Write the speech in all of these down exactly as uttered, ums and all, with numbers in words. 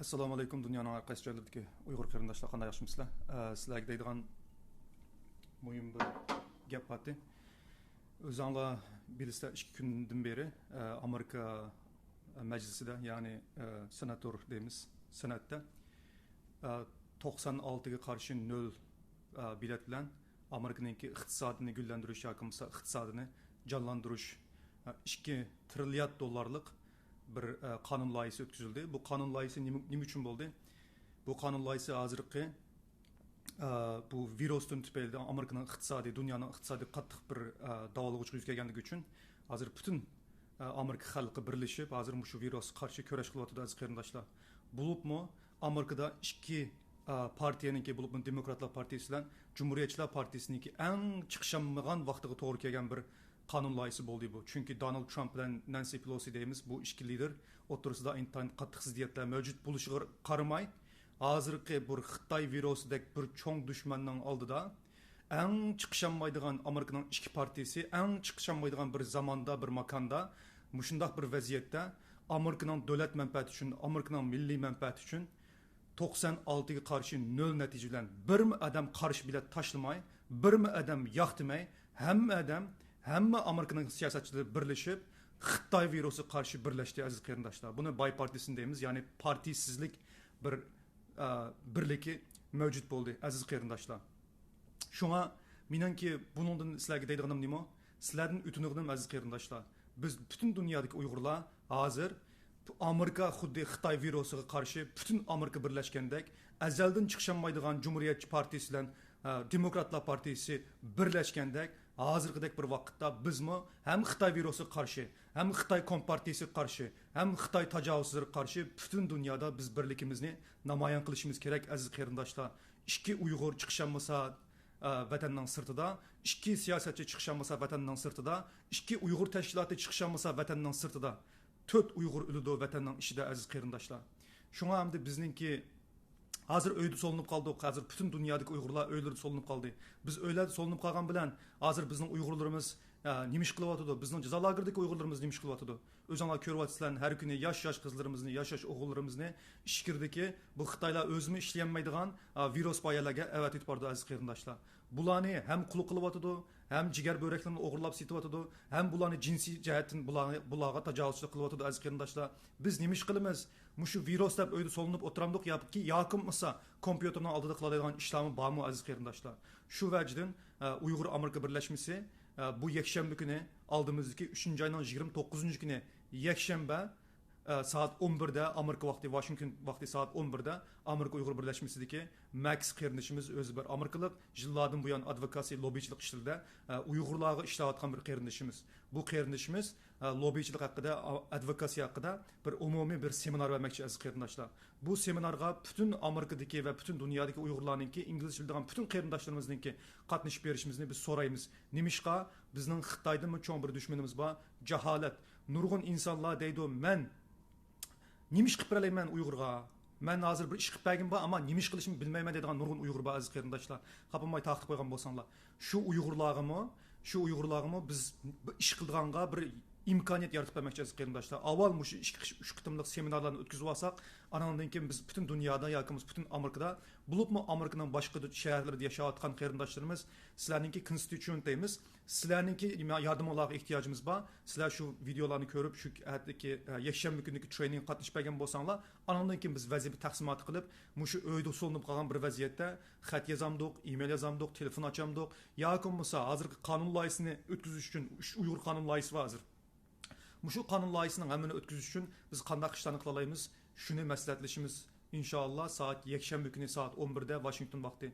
ئەسسالامۇ ئەلەيكۇم، دۇنيانىڭ ھەر قايسى جايلىرىدىكى ئۇيغۇر قېرىنداشلار، قانداق، ياخشىمۇسىلەر؟ ئە، سىلەرگە دەيدىغان مۇھىم بىر گەپ بار ئىدى. ئۆزۈڭلار بىلىسىلەر، ئىككى كۈندىن بېرى، ئە، ئامېرىكا مەجلىسىدە، يەنى، ئە، سېناتور دەيمىز، سېناتتا، ئە، توقسان ئالتىگە قارشى نۆل، ئە، بېلەت بىلەن ئامېرىكىنىڭكى ئىقتىسادىنى گۈللەندۈرۈش ياكى بولمىسا ئىقتىسادىنى جانلاندۇرۇش، ئە، ئىككى تىرىليارد دوللارلىق بىر، ئە، قانۇن لايىھىسى ئۆتكۈزۈلدى. بۇ قانۇن لايىھىسى نېمە، نېمە ئۈچۈن بولدى؟ بۇ قانۇن لايىھىسى ھازىرقى، ئە، بۇ ۋىرۇستىن تۈپەيلىدىن ئامېرىكىنىڭ ئىقتىسادى، دۇنيانىڭ ئىقتىسادى قاتتىق بىر، ئە، داۋالغۇشقا يۈز كەلگەنلىكى ئۈچۈن ھازىر پۈتۈن، ئە، ئامېرىكا خەلقى بىرلىشىپ، ھازىر مۇشۇ ۋىرۇسقا قارشى كۈرەش قىلىۋاتىدۇ، ئەزىز قېرىنداشلار. بولۇپمۇ ئامېرىكىدا ئىككى، ئە، پارتىيەنىڭكى، بولۇپمۇ دېموكراتلار پارتىيىسى بىلەن جۇمھۇرىيەتچىلەر پارتىيىسىنىڭكى ئەڭ چىقىشالمىغان ۋاقتىغا توغرا كەلگەن بىر قانۇن لايىھىسى بولدى بۇ. چۈنكى دونالد ترامپ بىلەن نانسى پېلوسى دەيمىز، بۇ ئىككى لىدېر ئوتتۇرىسىدا ئىنتايىن قاتتىق زىددىيەتلەر مەۋجۇت بولۇشىغا قارىماي، ھازىرقى بىر خىتاي ۋىرۇسىدەك بىر چوڭ دۈشمەننىڭ ئالدىدا ئەڭ چىقىشالمايدىغان، ئامېرىكىنىڭ ئىككى پارتىيىسى ئەڭ چىقىشالمايدىغان بىر زاماندا، بىر ماكاندا، مۇشۇنداق بىر ۋەزىيەتتە ئامېرىكىنىڭ دۆلەت مەنپەئەتى ئۈچۈن، ئامېرىكىنىڭ مىللىي مەنپەئەتى ئۈچۈن توقسان ئالتىگە قارشى نۆل نەتىجە بىلەن بىرمۇ ئادەم قارشى بېلەت تاشلىماي، بىرمۇ ئادەم ياق دېمەي، ھەممە ئادەم، ھەممە ئامېرىكىنىڭ سىياسەتچىلىرى بىرلىشىپ خىتاي ۋىرۇسىغا قارشى بىرلەشتى، ئەزىز قېرىنداشلار. بۇنى بايپارتىزم دەيمىز، يەنى پارتىيىسىزلىك بىر، ئە، بىرلىكى مەۋجۇت بولدى، ئەزىز قېرىنداشلار. شۇڭا مېنىڭكى بۇنىڭدىن سىلەرگە دەيدىغىنىم نېمە؟ سىلەردىن ئۆتۈنىدىغىنىم، ئەزىز قېرىنداشلار، بىز پۈتۈن دۇنيادىكى ئۇيغۇرلار ھازىر ئامېرىكا خۇددى خىتاي ۋىرۇسىغا قارشى پۈتۈن ئامېرىكا بىرلەشكەندەك، ئەزەلدىن چىقىشالمايدىغان جۇمھۇرىيەتچى پارتىيىسى بىلەن، ئە، دېموكراتلار پارتىيىسى بىرلەشكەندەك، ھازىرقىدەك بىر ۋاقىتتا بىزمۇ ھەم خىتاي ۋىرۇسىغا قارشى، ھەم خىتاي كومپارتىيىسىگە قارشى، ھەم خىتاي تاجاۋۇزچىلىرىغا قارشى پۈتۈن دۇنيادا بىز بىرلىكىمىزنى نامايان قىلىشىمىز كېرەك، ئەزىز قېرىنداشلار. ئىككى ئۇيغۇر چىقىشالمىسا، ئە، ۋەتەننىڭ سىرتىدا، ئىككى سىياسەتچى چىقىشالمىسا ۋەتەننىڭ سىرتىدا، ئىككى ئۇيغۇر تەشكىلاتى چىقىشالمىسا ۋەتەننىڭ سىرتىدا، تۆت ئۇيغۇر ئۆلىدۇ ۋەتەننىڭ ئىچىدە، ئەزىز قېرىنداشلار. شۇڭا ئەمدى بىزنىڭكى ھازىر ئۆيدە سولىنىپ قالدۇق. ھازىر پۈتۈن دۇنيادىكى ئۇيغۇرلار ئۆيلىرىدە سولىنىپ قالدى. بىز ئۆيلەردە سولىنىپ قالغان بىلەن ھازىر بىزنىڭ ئۇيغۇرلىرىمىز، ئە، نېمە ئىش قىلىۋاتىدۇ؟ بىزنىڭ جازا لاگېرىدىكى ئۇيغۇرلىرىمىز نېمە ئىش قىلىۋاتىدۇ؟ ئۆزۈڭلار كۆرۈۋاتىسىلەر، ھەر كۈنى ياش، ياش قىزلىرىمىزنى، ياش، ياش ئوغۇللىرىمىزنى ئىچكىرىدىكى بۇ خىتايلار ئۆزىمۇ ئىشلىيەلمەيدىغان، ئا، ۋىرۇس بار يەرلەرگە ئەۋەتىۋېتىپ بارىدۇ، ئەزىز قېرىنداشلار. بۇلارنى ھەم قۇل قىلىۋاتىدۇ، ھەم جىگەر بۆرەكلىرىنى ئوغرىلاپ سېتىۋاتىدۇ، ھەم بۇلارنى جىنسىي جەھەتتىن بۇلارنى، بۇلارغا تاجاۋۇزچىلىق قىلىۋاتىدۇ، ئەزىز قېرىنداشلار. بىز نېمە ئىش قىلىمىز؟ مۇشۇ ۋىرۇس دەپ ئۆيدە سولىنىپ ئولتۇرامدۇق ياكى، ياكى بولمىسا كومپيۇتېرنىڭ ئالدىدا قىلالايدىغان ئىشلارمۇ بارمۇ، ئەزىز قېرىنداشلار؟ شۇ ۋەجىدىن، ئە، ئۇيغۇر ئامېرىكا بىرلەشمىسى، ئە، بۇ يەكشەنبە كۈنى، ئالدىمىزدىكى ئۈچىنچى ئاينىڭ يىگىرمە توققۇزىنچى كۈنى يەكشەنبە، ئە، سائەت ئون بىردە ئامېرىكا ۋاقتى، ۋاشىنگتون ۋاقتى سائەت ئون بىردە ئامېرىكا ئۇيغۇر بىرلەشمىسىدىكى ماكس قېرىندىشىمىز، ئۆزى بىر ئامېرىكىلىق، يىللاردىن بۇيان ئادۋوكاسى، لوببىچىلىق ئىشلىرىدا، ئە، ئۇيغۇرلارغا ئىشلەۋاتقان بىر قېرىندىشىمىز. بۇ قېرىندىشىمىز، ئە، لوببىچىلىق ھەققىدە، ئا-، ئادۋوكاسىيە ھەققىدە بىر ئومۇمىي بىر سېمىنار بەرمەكچى، ئەزىز قېرىنداشلار. بۇ سېمىنارغا پۈتۈن ئامېرىكىدىكى ۋە پۈتۈن دۇنيادىكى ئۇيغۇرلارنىڭكى، ئىنگلىزچە بىلىدىغان پۈتۈن قېرىنداشلىرىمىزنىڭكى قاتنىشىپ بېرىشىمىزنى بىز سورايمىز. نېمىشقا؟ بىزنىڭ خىتايدىنمۇ چوڭ بىر دۈشمىنىمىز بار، جاھالەت. نۇرغۇن ئىنسانلار دەيدۇ، مەن نېمە ئىش قىلىپ بېرەلەيمەن ئۇيغۇرغا؟ مەن ھازىر بىر ئىش قىلىپ بەرگۈم بار، ئەمما نېمە ئىش قىلىشىمنى بىلمەيمەن دەيدىغان نۇرغۇن ئۇيغۇر بار، ئەزىز قېرىنداشلار. خاپا بولماي تارقىتىپ قويغان بولساڭلار. شۇ ئۇيغۇرلارغىمۇ، شۇ ئۇيغۇرلارغىمۇ بىز بىر ئىش قىلىدىغانغا بىر ئىمكانىيەت يارىتىپ بەرمەكچى، ئەزىز قېرىنداشلار. ئاۋۋال مۇشۇ ئىككى، ئۈچ قېتىملىق سېمىنارلارنى ئۆتكۈزۈۋالساق، ئانىڭدىن كېيىن بىز پۈتۈن دۇنيادا ياكى بولمىسا پۈتۈن ئامېرىكىدا، بولۇپمۇ ئامېرىكىنىڭ باشقا شەھەرلىرىدە ياشاۋاتقان قېرىنداشلىرىمىز، سىلەرنىڭكى كونستىتيۇنت دەيمىز، سىلەرنىڭكى ياردىمىڭلارغا ئېھتىياجىمىز بار. سىلەر شۇ ۋىدېئولارنى كۆرۈپ، شۇ ئەتىكى، ئە، يەكشەنبە كۈنىدىكى ترېنىنگقا قاتنىشىپ بەرگەن بولساڭلار، ئانىڭدىن كېيىن بىز ۋەزىپە تەقسىماتى قىلىپ، مۇشۇ ئۆيدە سولىنىپ قالغان بىر ۋەزىيەتتە خەت يازامدۇق، ئېمېيل يازامدۇق، تېلېفون ئاچامدۇق، ياكى بولمىسا ھازىرقى قانۇن لايىھىسىنى ئۆتكۈزۈش ئۈچۈن، ئۈچ ئۇيغۇر قانۇن لايىھىسى بار ھازىر. مۇشۇ قانۇن لايىھىسىنىڭ ھەممىنى ئۆتكۈزۈش ئۈچۈن بىز قانداق ئىشلارنى قىلالايمىز؟ شۇنى مەسلىھەتلىشىمىز، ئىنشائاللا، سائەت يەكشەنبە كۈنى سائەت ئون بىردە ۋاشىنگتون ۋاقتى.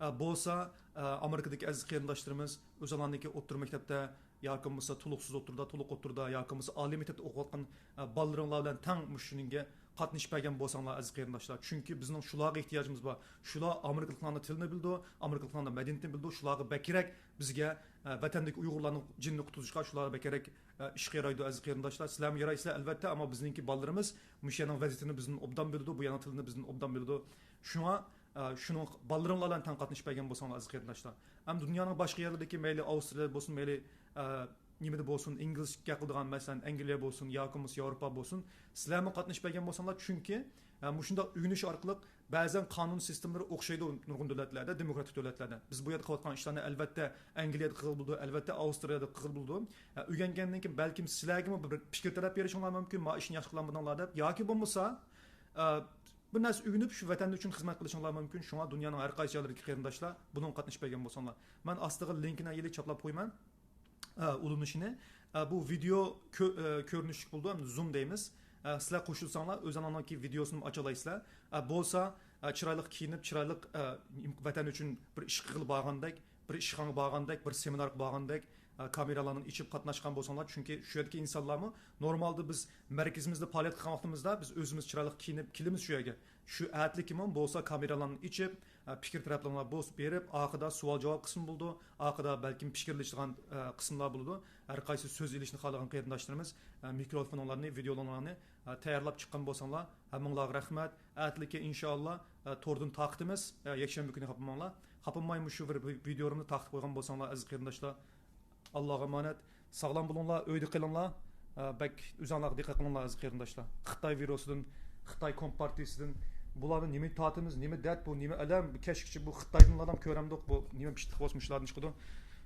ئە، بولسا، ئە، ئامېرىكىدىكى ئەزىز قېرىنداشلىرىمىز ئۆزۈڭلارنىڭكى ئوتتۇرا مەكتەپتە ياكى بولمىسا تولۇقسىز ئوتتۇرىدا، تولۇق ئوتتۇرىدا ياكى بولمىسا ئالىي مەكتەپتە ئوقۇۋاتقان، ئە، بالىلىرىڭلار بىلەن تەڭ مۇشۇ شۇنىڭغا قاتنىشىپ بەرگەن بولساڭلار، ئەزىز قېرىنداشلار. چۈنكى بىزنىڭ شۇلارغا ئېھتىياجىمىز بار. شۇلار ئامېرىكىلىقلارنىڭ تىلىنى بىلىدۇ، ئامېرىكىلىقلارنىڭ مەدەنىيىتىنى بىلىدۇ. شۇلارغا بەكرەك بىزگە، ئە، ۋەتەندىكى ئۇيغۇرلارنىڭ جېنىنى قۇتۇزۇشقا شۇلارغا بەكرەك، ئە، ئىشقا يارايدۇ، ئەزىز قېرىنداشلار. سىلەرمۇ يارايسىلەر، ئەلۋەتتە، ئەمما بىزنىڭكى بالىلىرىمىز مۇشۇ يەرنىڭ ۋەزىيىتىنى بىزدىن ئوبدان بىلىدۇ، بۇ يەرنىڭ تىلىنى بىزدىن ئوبدان بىلىدۇ. شۇڭا، ئە، شۇنىڭ بالىلىرىڭلار بىلەن تەڭ قاتنىشىپ بەرگەن بولساڭلار، ئەزىز قېرىنداشلار. ھەم دۇنيانىڭ باشقا يەرلىرىدىكى مەيلى ئاۋسترالىيە بولسۇن، مەيلى، ئە، نېمىدە بولسۇن، ئىنگلىزچە گەپ قىلىدىغان، مەسىلەن، ئەنگلىيە بولسۇن، ياكى بولمىسا ياۋروپا بولسۇن، سىلەرمۇ قاتنىشىپ بەرگەن بولساڭلار، چۈنكى ھە، مۇشۇنداق ئۆگىنىش ئارقىلىق بەزەن قانۇن سىستېمىلىرى ئوخشايدۇ نۇرغۇن دۆلەتلەردە، دېموكراتىك دۆلەتلەردە. بىز بۇ يەردە قىلىۋاتقان ئىشلارنى ئەلۋەتتە ئەنگلىيەدە قىلغىلى بولىدۇ، ئەلۋەتتە ئاۋسترىيەدە قىلغىلى بولىدۇ. ھە، ئۆگەنگەندىن كېيىن بەلكىم سىلەرگىمۇ بىر پىكىر تەلەپ بېرىشىڭلار مۇمكىن، ما ئىشنى ياخشى قىلالمىدىڭلار دەپ، ياكى بولمىسا، ئە، بىر نەرسە ئۆگىنىپ شۇ ۋەتەن ئۈچۈن خىزمەت قىلىشىڭلار مۇمكىن. شۇڭا دۇنيانىڭ ھەر قايسى جايلىرىدىكى قېرىنداشلار بۇنىڭغا قاتنىشىپ بەرگەن بولساڭلار. مەن ئاستىغا لىنكىنى ئېلىپ چاپلاپ قويىمەن. ئە، ئۇلىنىشىنى. ئە، بۇ ۋىدېو كۆ-، ئە، كۆرۈنۈشلۈك بولىدۇ، ھەم زۇم دەيمىز. ئە، سىلەر قوشۇلساڭلار، ئۆزەڭلارنىڭكى ۋىدېوسىنى ئاچالايسىلەر. ئە، بولسا، ئە، چىرايلىق كىيىنىپ، چىرايلىق، ئە، ۋەتەن ئۈچۈن بىر ئىش قىلغىلى بارغاندەك، بىر ئىشخانىغا بارغاندەك، بىر سېمىنارغا بارغاندەك، ئە، كامېرالارنى ئېچىپ قاتناشقان بولساڭلار، چۈنكى شۇ يەردىكى ئىنسانلارمۇ نورمالدا بىز مەركىزىمىزدە پائالىيەت قىلغان ۋاقتىمىزدا بىز ئۆزىمىز چىرايلىق كىيىنىپ كېلىمىز شۇ يەرگە. شۇ ئەتىلىكىمۇ بولسا كامېرالارنى ئېچىپ، ئە، پىكىر تەرەپلىرىڭلار بولسا بېرىپ، ئارقىدا سوئال جاۋاب قىسمى بولىدۇ، ئارقىدا بەلكىم پىكىرلىشىدىغان، ئە، قىسىملار بولىدۇ. ھەر قايسى سۆز ئېلىشنى خالىغان قېرىنداشلىرىمىز، ئە، مىكروفونۇڭلارنى، ۋىدېئولىرىڭلارنى، ئە، تەييارلاپ چىققان بولساڭلار، ھەممىڭلارغا رەھمەت. ئەتىلىككە ئىنشائاللا، ئە، توردىن تارقىتىمىز. ئە، يەكشەنبە كۈنى خاپىماڭلار. خاپىماي مۇشۇ بىر ۋىدېولىرىمنى تارقىتىپ قويغان بولساڭلار، ئەزىز قېرىنداشلار. ئاللاغا ئامانەت. ساغلام بولۇڭلار، ئۆيدە قېلىڭلار. ئە، بەك ئۆزۈڭلارغا دىققەت قىلىڭلار، ئەزىز قېرىنداشلار. خىتاي ۋىرۇسىدىن، خىتاي كومپارتىيىسىدىن بۇلارنى نېمە تارتىمىز، نېمە دەرد بۇ، نېمە ئەلەم؟ كەچكىچە بۇ خىتايدىن ئادەم كۆرەمدۇق، بۇ نېمە پىتتىق بولسا مۇشۇلاردىن چىقىدۇ.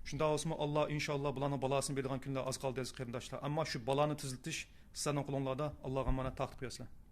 شۇنداق بولسىمۇ، ئاللا ئىنشاللا بۇلارنىڭ بالاسىنى بېرىدىغان كۈنلەر ئاز قالدى، ئەزىز قېرىنداشلار. ئەمما شۇ بالانى تۈزىتىش سىلەرنىڭ قولۇڭلاردا. ئاللاغا ئامانەت، تارقىتىپ قوياسىلەر.